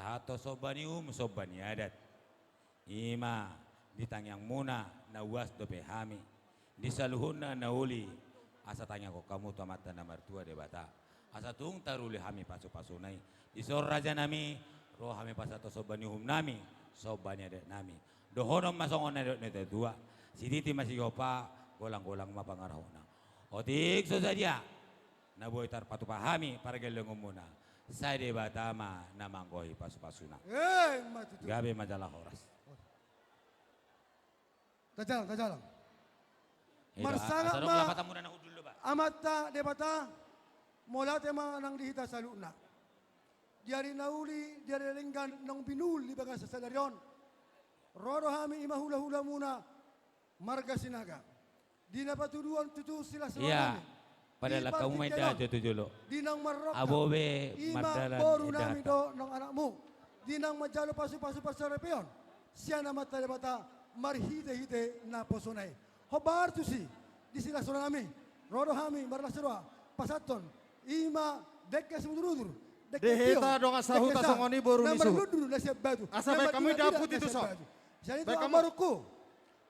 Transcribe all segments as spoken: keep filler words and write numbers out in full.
Ato somba ni uhum, somba ni adat. I ma di tangiangmuna na uas dope hami. Di saluhutna na uli, asa tangiangkon hamu tu Amanta na martua Debata. Asa tung taruli hami pasupasuna i. Dison rajanami, ro hami pasahat somba ni uhumnami, somba ni adatnami. Dohonon ma songon na nidok ni natuatua. Sititi ma sihopa, golanggolang ma pangarahutna. Otik so sadia na boi tarpatupa hami pargellengonmuna, sai Debata ma na manggohi pasupasuna. Emma tutu. Gabe ma jala horas. Tajalang, tajalang. Ida, marsangap ma. Asa dong lapatanmuna na hundul do ba. Amanta Debata, mauliate ma nang di hita saluhutna. Di ari na uli, di ari na denggan naung binahen di bagasan sadari on. Ro do hami i ma hulahulamuna, marga Sinaga. Di na patuduhon tutu silas rohanami. Ia, padahal hamu ma inda jo tu jolo. Di naung marrongkap. Abo be i ma mardalan borunami dohot nang anakmu. Di naung manjalo pasupasu parsaripeon sian Amanta Debata marhitehite naposona i. Hombar tusi, di silas rohanami, ro do hami marlas roha pasahathon i ma dengke simudurudur, dengke tio, dengke sahat, na marlundur na sian batu, na marlundur na sian batu. Asa baen hamu i daputi tuson. Sian i tu amangborungku.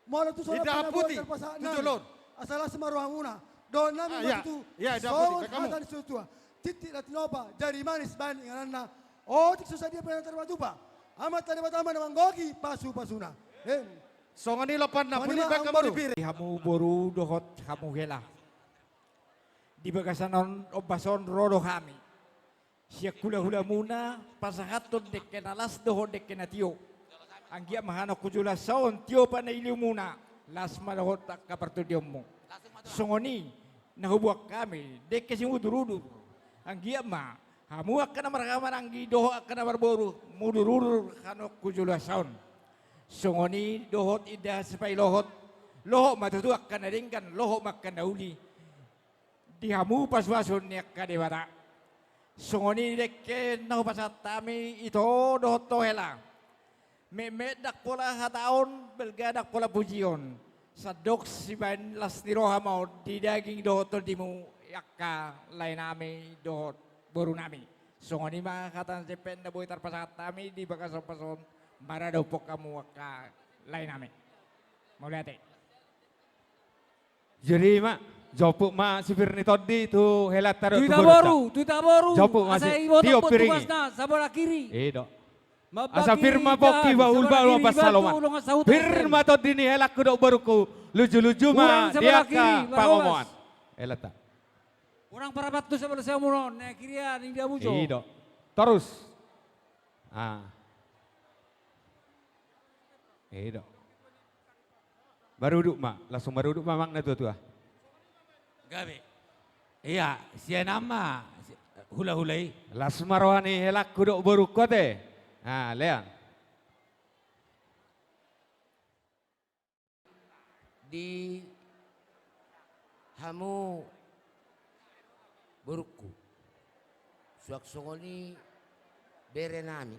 Molo tuson na pinabuat tarpasahat nami, asa las ma rohamuna. Dohononnami ma tutu songon hata ni situa: Tintin na tinopa, jari manis bahen ingananna. Otik so sadia pe na tarpatupa, Amanta Debata ma na manggohi pasupasuna. Em. Songon i lompanna. Songon i ma, Amangboru. Di hamu boru dohot hamu hela, di bagasan on, ombas on ro do hami sian hulahulamuna pasahathon dengke na las dohot dengke na tio. Anggiat ma hanokku joloan saon tio panailimuna, las ma dohot angka partondionmu. Songon i na huboan hami dengke simudurudur. Anggiat ma hamu angka na marhahamaranggi dohot angka na marboru mudurudur hanokku joloan saon. Songon i dohot indahan sipailohot, lohot ma tutu angka na denggan, lohot ma angka na uli. Di hamu pasupasu ni angka debata. Songon i dengke na hupasahat hami, ito dohot ho hela. Metmet ndang pola hataon, balga ndang pola pujion. Sandok sibaen las ni roha ma on di daging dohot tondimu, angka laenami dohot borunami. Songon i ma hata na jempek na boi tarpasahat hami di bagasan ombas on maradophon hamu angka laenami. Mauliate. Jadi ma, jopuk ma sipir ni tondi tu helanta dohot tu borunta. Tu hita boru, tu hita boru. Jopuk ma, asa si-, iboto tio, piringi. Tugasna, sabola kiri. I do. Asa pir ma pongki, bahulbahul ma pansalongan. Pir ma tondi ni helangku dohot borungku, lujuluju ma di angka pangomoan. Helanta. Hurang parapat tu sabola siamun on, na kirian, nindia mujo. I do. Torus. Ah. I do. Marudut ma, langsung marudut ma amang na tuatua. Gabe. Ia, sian an ma, si-, hulahula i. Las ma roha ni helangku dohot borungku ate. Ah, lean. Di hamu borungku, suang songon i berenami.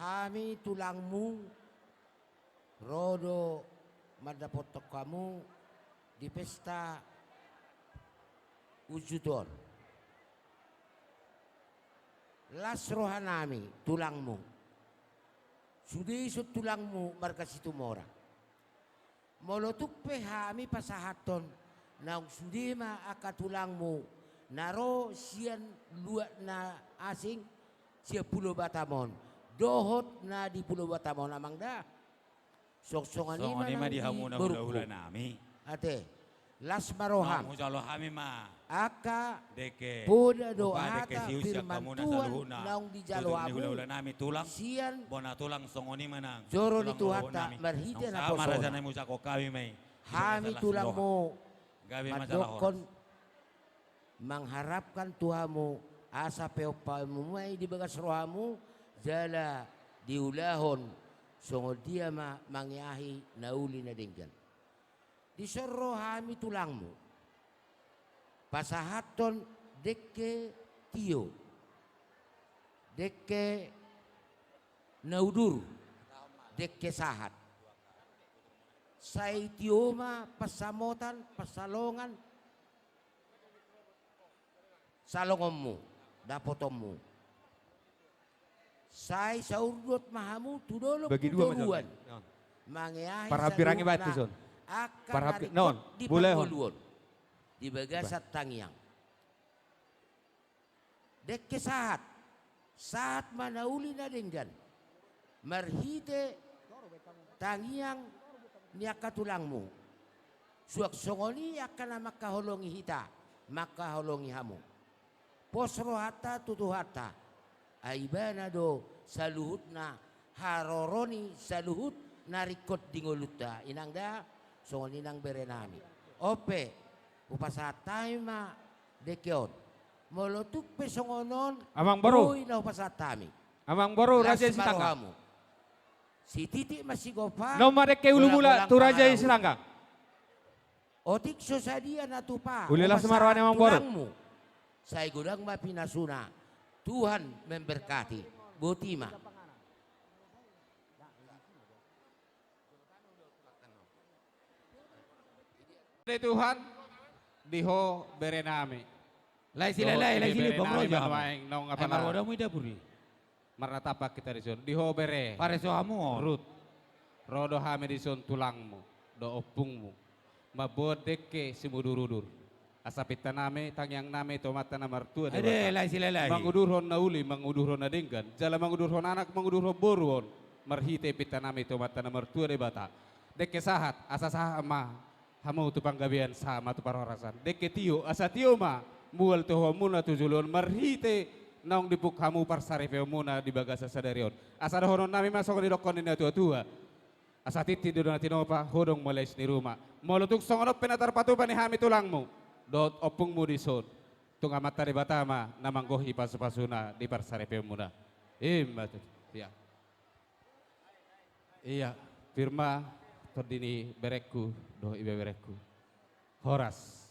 Hami tulangmu ro do mandapothon hamu di pesta unjut on. Las rohanami tulangmu. Sude ison tulangmu marga Situmorang. Molo tung pe hami pasahathon, naung sude ma angka tulangmu na ro sian luat na asing, sian Pulo Batam on, dohot na di Pulo Batam on, amang da. Songon i ma di hamu na hulahulanami. Ate, las ma roham. Naung hujalo hami ma angka poda dohot hata firman Tuhan naung dijalo hamu sian bona tulang, songon i ma nang joro ni Tuhanta marhite naposona. Hami tulangmu mandokkon, mangharapkan tu hamu asa peompaonmu ma i di bagas rohamu, jala diulahon songon dia ma mangeahi na uli na denggan. Dison ro hami tulangmu pasahathon dengke tio, dengke na udur, dengke sahat. Sai tio ma pansamotan, pansalongan, salongonmu, dapotonmu. Sai saurdot ma hamu tu dolok, bagi tu dua ma toruan, songon i. Mangeahi saluhutna angka na ringkot di pangoluon, di bagasan tangiang. Dengke sahat, sahat ma na uli na denggan marhite tangiang ni angka tulangmu. Suang songon i angka na mangkaholongi hita, mangkaholongi hamu. Pos rohanta tu Tuhanta, ai Ibana do saluhutna haroro ni saluhut na ringkot di ngolunta, inang da, songon i nang berenami. On pe, hupasahat hami ma dengke on. Molo tung pe songon on, amangboru, boi na hupasahat hami. Amangboru, las Raja ma Sitanggang. Rohamu. Sititik ma sigompa. Naung ma dengke ulu mula tu Raja Sitanggang. Otik so sadia na tupa, uli las ma roha ni amangboru. Sai godang ma pinasuna. Tuhan memberkati. Boti ma. Di Tuhan, di ho berenami. Lae, sila lae, lae, sila bang roja. Naung apala marnatap hita dison. Di ho bere. Pareso hamu on. Rut. Ro do hami dison tulangmu dohot ompungmu, mamboan dengke simudurudur. Asa pintanami, tangiangnami tu Amanta na martua Debata, mangudurhon na uli, mangudurhon na denggan, jala mangudurhon anak, mangudurhon boru on, marhite pintanami tu Amanta na martua Debata. Dengke sahat, asa sahat ma hamu tu panggabean, sahat ma tu parhorasan. Dengke tio, asa tio ma mual tu haumuna tu joloan marhite naung dipungka hamu parsaripeonmuna di bagasan sadari on. Asa dohononnami ma songon didokkon ni natuatua: Asa tintin do na tinopa, hodong ma lais ni ruma. Molo tung songon on pe na tarpatupa ni hami tulangmu dohot ompungmu dison, tung Amanta Debata ma na manggohi pasupasuna di parsaripeonmuna. Ima tutu. Ia. Ia, pir ma tondi ni berengku dohot ibeberengku. Horas.